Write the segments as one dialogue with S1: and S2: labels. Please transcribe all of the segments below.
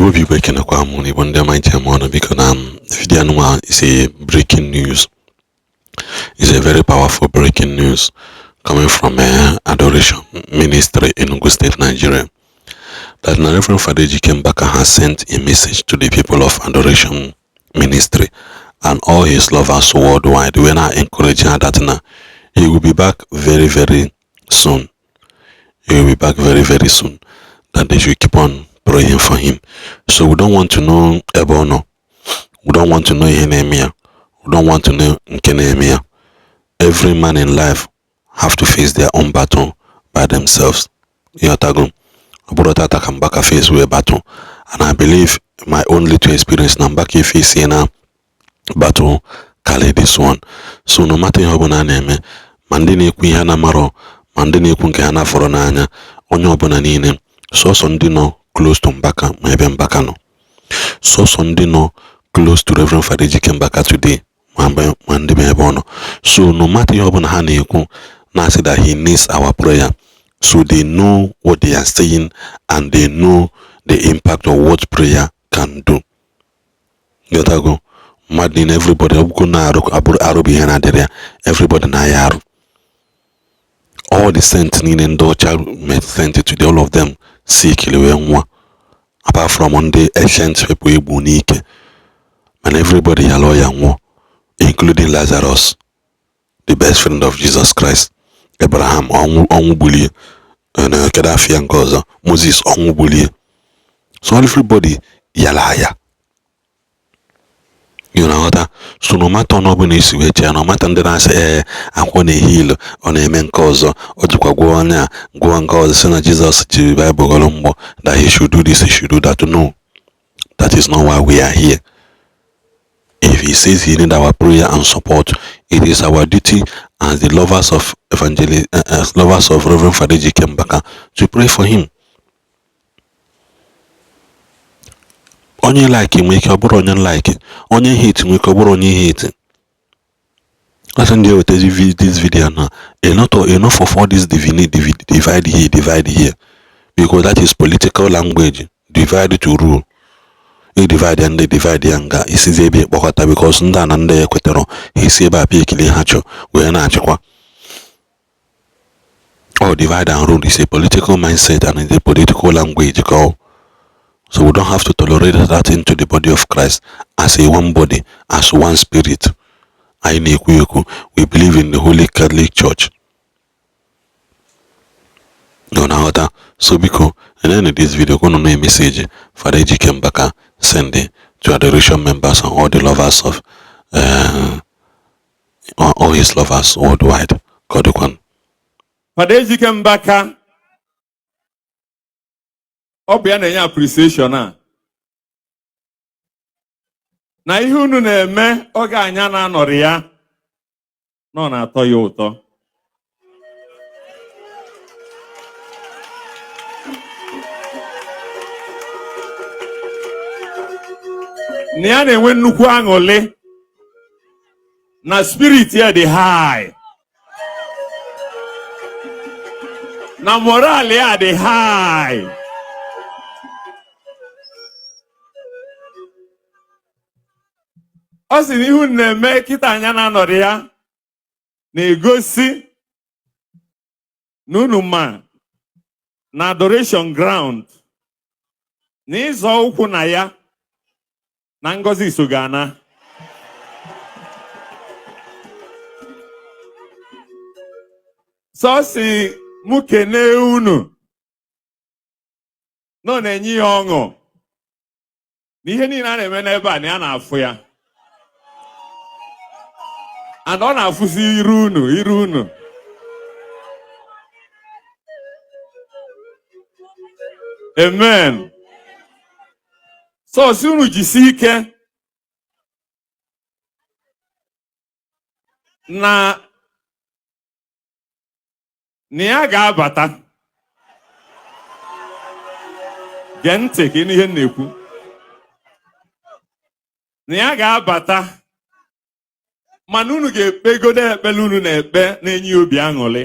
S1: Igbo bụ Igbo, ekenekwa m n'Igbo ndị ọma njem ọnụ. Biko, na video anụnwa is a breaking news, is a very powerful breaking news coming from Adoration Ministry, Enugu State, Nigeria, that na Reverend Father Ejike Mbaka has sent a message to the people of Adoration Ministry and all his lovers worldwide. We are encouraging that na he will be back very, very soon. He will be back very, very soon, that they should keep on praying for him. So we don't want to know ebe ọ nọ, we don't want to know ihe na-eme ya, we don't want to know nke na-eme ya. Every man in life have to face their own battle by themselves. Ịghọtago? Ọ bụrụ tata ka Mbaka face wee battle, and I believe my own little experience na Mbaka face na battle carry this one. So no matter ihe ọbụla a na-eme, ma ndị na-ekwu ihe na-amarọ, ma ndị na-ekwu nke ha na-afọrọ n'anya, onye ọbụla niile, sọsọ ndị nọ close to Mbaka ma ebe Mbaka nọ, sọsọ ndị nọ close to Reverend Father Ejike Mbaka today ma ndị ma ebe ọ nọ. So no matter ihe ọbụla ha na-ekwu, na-asị that he needs our prayer, so they know what they are saying and they know the impact of what prayer can do. Ghọtago? Mmadụ niile, everybody, ọbụgo na arụ arụ bụ ihe na-adịrị ya. Everybody na-aya arụ. All the saints niile ndị ọcha met saint today, all of them sick wee nwa, apart from ndị ancient people egbu n'ike. Mana everybody yara ya nwụọ, including Lazarus, the best friend of Jesus Christ. Abraham, ọnwụ ọnwụ gbulie. Na kedu afịa nke ọzọ? Moses, ọnwụ gbulie. So everybody yara ya, you na-aghọta? So no matter ọnụ ọbụla esi wee chee, no matter ndị na-asị ee akwụkwọ na-ehi ilu, ọ na-eme nke ọzọ, ọ jikwa gwụọ onye a, gwụọ nke ọzọ, sị na Jizọs ji Bible ghọrọ mgbọ, that he should do this, he should do that. No, that is not why we are here. If he says he need our prayer and support, it is our duty as the lovers of evangelist, as lovers of Reverend Father Ejike Mbaka, to pray for him. Onye like nwee ike ọ bụrụ onye like, onye hate nwee ike ọ bụrụ onye hate. Asị ndị ewetezi this video na enough of all this divide here, divide here, because that is political language, divide to rule. I divide ya, ndị divide ya nga isizi ebe ịkpọkọta, because ndị a na ndị ya ekwetara ha esi ebe a pịa ekele ha chọ wee na-achịkwa. All divide and rule is a political mindset and is a political language call. So we don't have to tolerate that into the body of Christ as a one body, as one spirit. Anyị na-ekwu ekwu, we believe in the Holy Catholic Church. Nọ na-aghọta? So biko, enene this video ka unu na message Father Ejike Mbaka send to adoration members and all the lovers of all his lovers worldwide. Ka ọ dịkwanụ.
S2: Fada Ejike Mbaka, ọ bụ ya na-enye appreciation a na ihe unu na-eme oge anya na-anọrị ya na ọ na-atọ ya ụtọ. Na ya na-enwe nnukwu aṅụrị na spirit ya dị high, na moral ya dị high. Ọ sị na ihu na-eme kịta anya na-anọrị ya na-egosi na unu ma na adoration ground na ịzọ ụkwụ na ya na ngọzi so ga-ana. Sọ si mụ kenee unu na ọ na-enye ya ọṅụ na ihe niile a na-eme n'ebe a na ya na-afụ ya, and ọ na-afụzi iru unu, iru unu. Amen. So si unu jisi ike na ya ga-abata. Gee ntị ka ịnụ ihe m na-ekwu. Na ya ga-abata, mana unu ga-ekpegodo ekpele unu na-ekpe na-enye ya obi aṅụrị.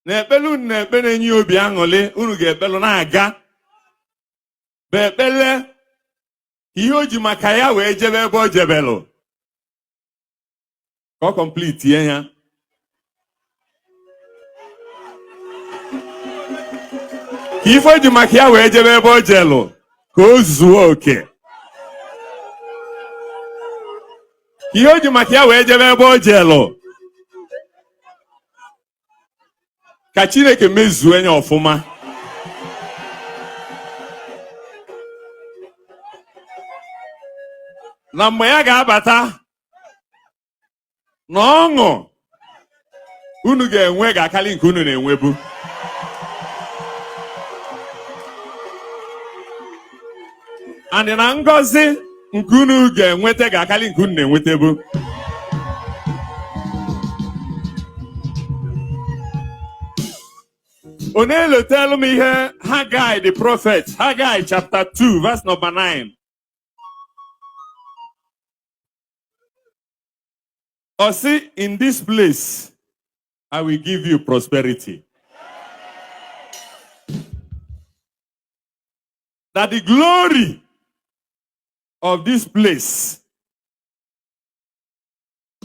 S2: Na ekpele unu na-ekpe na-enye ya obi aṅụrị, unu ga-ekpelu na-aga. Bụ ekpele ihe o ji maka ya wee jebe ebe o jebelụ ka ọ complete ya. Ka ife o ji maka ya wee jebe ebe o jelụ ka o zuo oke. Ka ihe o ji maka ya wee jebe ebe o jelụ ka Chineke mezuo ya ọfụma. Na mgbe ya ga-abata na ọṅụ unu ga-enwe ga-akali nke unu na-enwebu. And na ngọzi nke unu ga-enweta ga-akali nke unu na-enwetebu. Ọ na-elotelu m ihe Haggai the prophet, Haggai chapter 2 verse number 9. Ọ sị, "In this place I will give you prosperity, that the glory of this place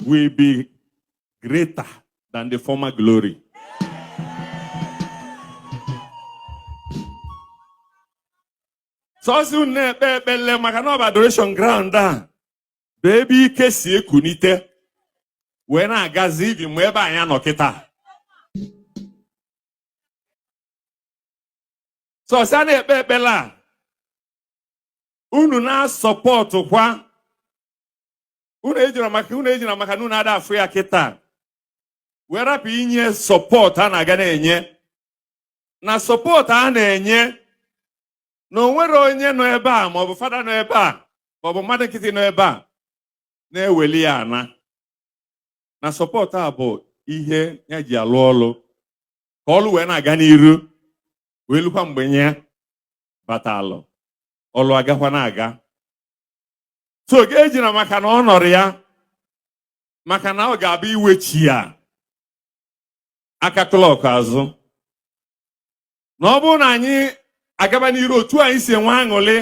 S2: will be greater than the former glory." Sọsị unu na-ekpe ekpele maka na ọ bụ adoration ground a bụ ebe ike si ekunite wee na-agazi ibi mgbe ebe anyị nọ kịta. Sọsị a na-ekpe ekpele a, unu na-asọpọtụ kwa, unu ejira maka na unu ada afụ ya kịta wee rapụ inye support a na-aga na-enye na support a na-enye na o nwere onye nọ ebe a, maọbụ fada nọ ebe a, maọbụ mmadụ nkịtị nọ ebe a na-eweli ya ana na support a bụ ihe ya ji alụ ọlụ ka ọlụ wee na-aga n'iru wee lukwa mgbe nye batalụ ọlụ agakwa na-aga. So ejina maka na ọ nọrọ ya, maka na ọ ga-abụ iwechi ya aka clock azụ. Na ọ bụrụ na anyị agaba n'iru otu anyị si enwe aṅụrị,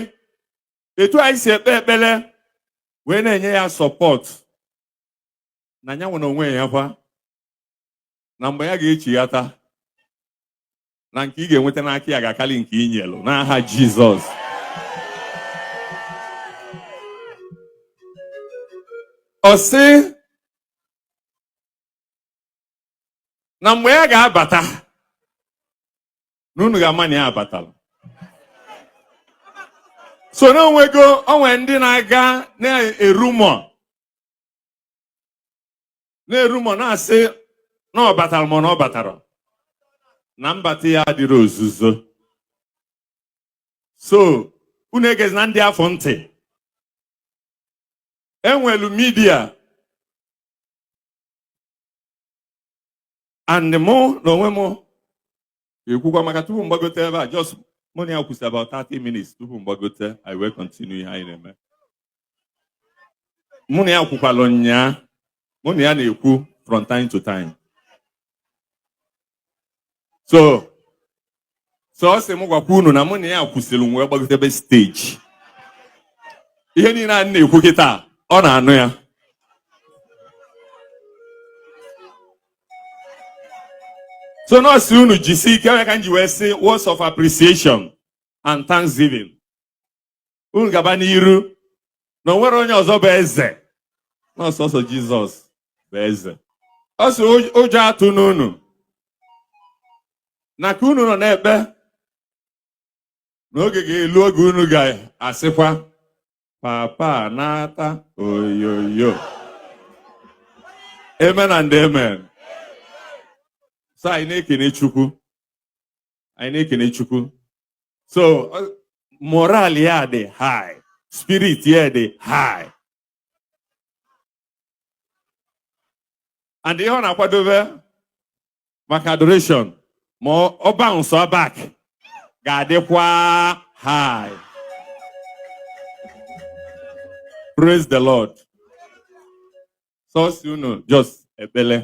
S2: etu anyị si ekpe ekpere wee na-enye ya support, na ya nwere onwe ya kwa na mgbe ya ga-echighata na nke ị ga-enweta n'aka ya ga-akarị nke i nyelụ n'aha Jizọs. Ọ sị na mgbe ya ga-abata na unu ga-ama na ya abatala. So na onwego onwe ndị na-aga na-erumọ na-asị na ọ batara, ma na ọ batara na mbata ya adịrị ozuzo. So unu egezi na ndị afọ ntị enwelu media and mụ na onwe m ekwukwa maka tupu m gbagote ebe a, just mụ na ya kwụsị about 30 minutes tupu m gbagote. I will continue ihe anyị na-eme. Mụ na ya kwukwalụ nnyaa, mụ na ya na-ekwu from time to time. So ọ sị m gwakwa unu na mụ na ya kwụsịrị m wee gbagotebe stage. Ihe niile a na-ekwu kịta, ọ na-anụ ya. So nọọsụ, unu jisi ike ka m ji wee sị words of appreciation and thanksgiving. Unu gaba n'iru na o nwere onye ọzọ bụ eze, nọọsọsọ Jizọs bụ eze. Ọ sị ụjọ atụ n'unu na ka unu nọ na-ekpe n'oge ga-elu oge unu ga-asịkwa, "Papa nata oyoyo." Amen and amen. So anyị na-ekene Chukwu, anyị na-ekene Chukwu. So moral ya dị high, spirit ya dị high, and ihe ọ na-akwadobe maka adoration ma ọ bounce back ga-adịkwa high. Praise the Lord. Sọsị unu just ekpele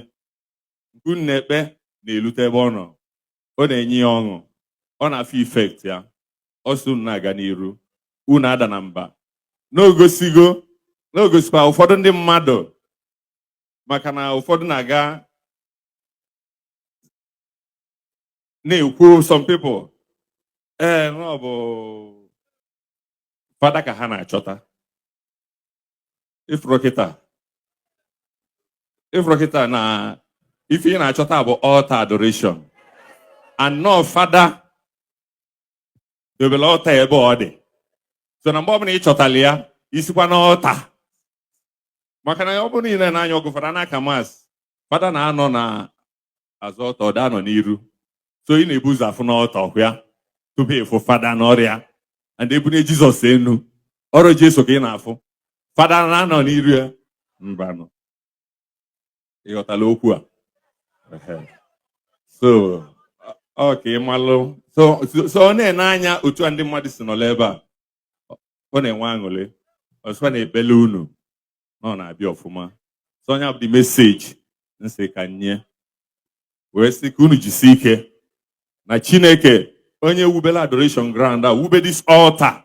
S2: nke unu na-ekpe na-elute ebe ọ nọ, ọ na-enye ya ọṅụ, ọ na-afụ effect ya. Ọsọ unu na-aga n'iru. Unu ada na mba. N'ogosigo, n'ogosikwa ụfọdụ ndị mmadụ, maka na ụfọdụ na-aga na-ekwu, some people, ee, na ọ bụ fada ka ha na-achọta. Ifuru kịta, ifuru kịta na ife ị na-achọta bụ altar adoration, and no fada dobere altar ebe ọ dị. So na mgbe ọbụla ị chọtara ya, isikwa n'altar, maka na ọ bụrụ niile na-anya ọgụ fada n'aka mass, fada na-anọ na azụ altar, ọ da-anọ n'iru. So ị na-ebu ụzọ afụ n'altar ọkụ ya tupu ịfụ fada n'ọrịa. And ebunye Jizọs enu, ọrụ Jesu ka ị na-afụ, fada na-anọ n'iru ya. Mbanụ, ịghọtala okwu a? Ehe. So ọ ka ị malụ. So ọ na-ene anya otu a ndị mmadụ si nọrọ ebe a, ọ na-enwe aṅụrị ọsịkwa na ekpele unu na ọ na-abịa ọfụma. So onye bụ the message nsị ka nye wee sị ka unu jisie ike na Chineke onye wubere adoration ground a, wube this altar,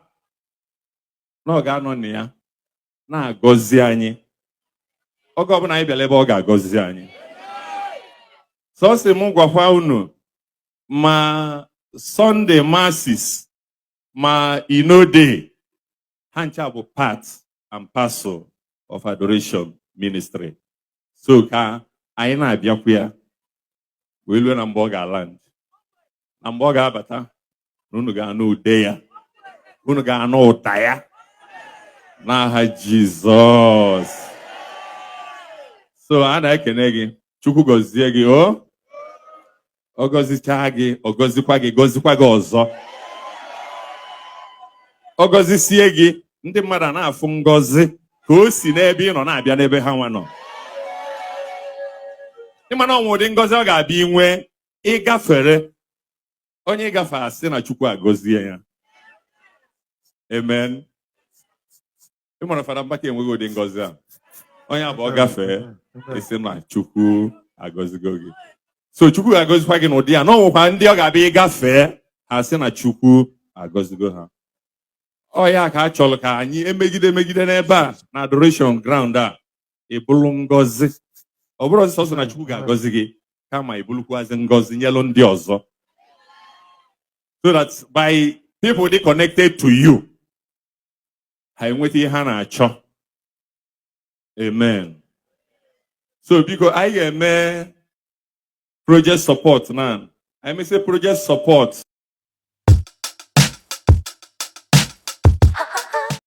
S2: na ọ ga-anọ na ya na-agọzi anyị. Oge ọbụla anyị bịara ebe, ọ ga-agọzi anyị. Sọsị m gwakwa unu, ma Sunday masses ma inode, ha ncha bụ part and parcel of adoration ministry. So ka anyị na-abịakwu ya wee lue na mgbe ọ ga-aland, na mgbe ọ ga-abata, na unu ga-anụ ude ya, unu ga-anụ ụda ya n'aha Jizọs. So a na-ekene gị. Chukwu gọzie gị. O ọ gọzichaa gị, ọ gọzikwa gị, gọzikwa gị ọzọ, ọ gọzisie gị. Ndị mmadụ a na-afụ ngọzi ka o si n'ebe ị nọ na-abịa n'ebe ha nwa nọ. Ịma na ọnwụ ụdị ngọzi ọ ga-abịa inwe, ịgafere onye ịgafe, asị na Chukwu agọzie ya. Amen. Ịmara Fada Mbaka enweghị ụdị ngọzi a. Onye abụ ọ gafee, esi na Chukwu agọzigo gị. So Chukwu ga-agọzikwa gị n'ụdị a, na ọ nwekwa ndị ọ ga-abịa ịgafee, ha sị na Chukwu agọzigo ha. Ọ ya ka a chọrọ ka anyị emegide emegide n'ebe a na adoration ground a, ịbụrụ ngọzi. Ọ bụrụ sọsọ na Chukwu ga-agọzi gị, kama ịbụrụkwazị ngọzi nyelụ ndị ọzọ, so that by people dey connected to you, ha enweta ihe ha na-achọ. Amen. So biko, anyị ga-eme project support na anyị mesịa project support.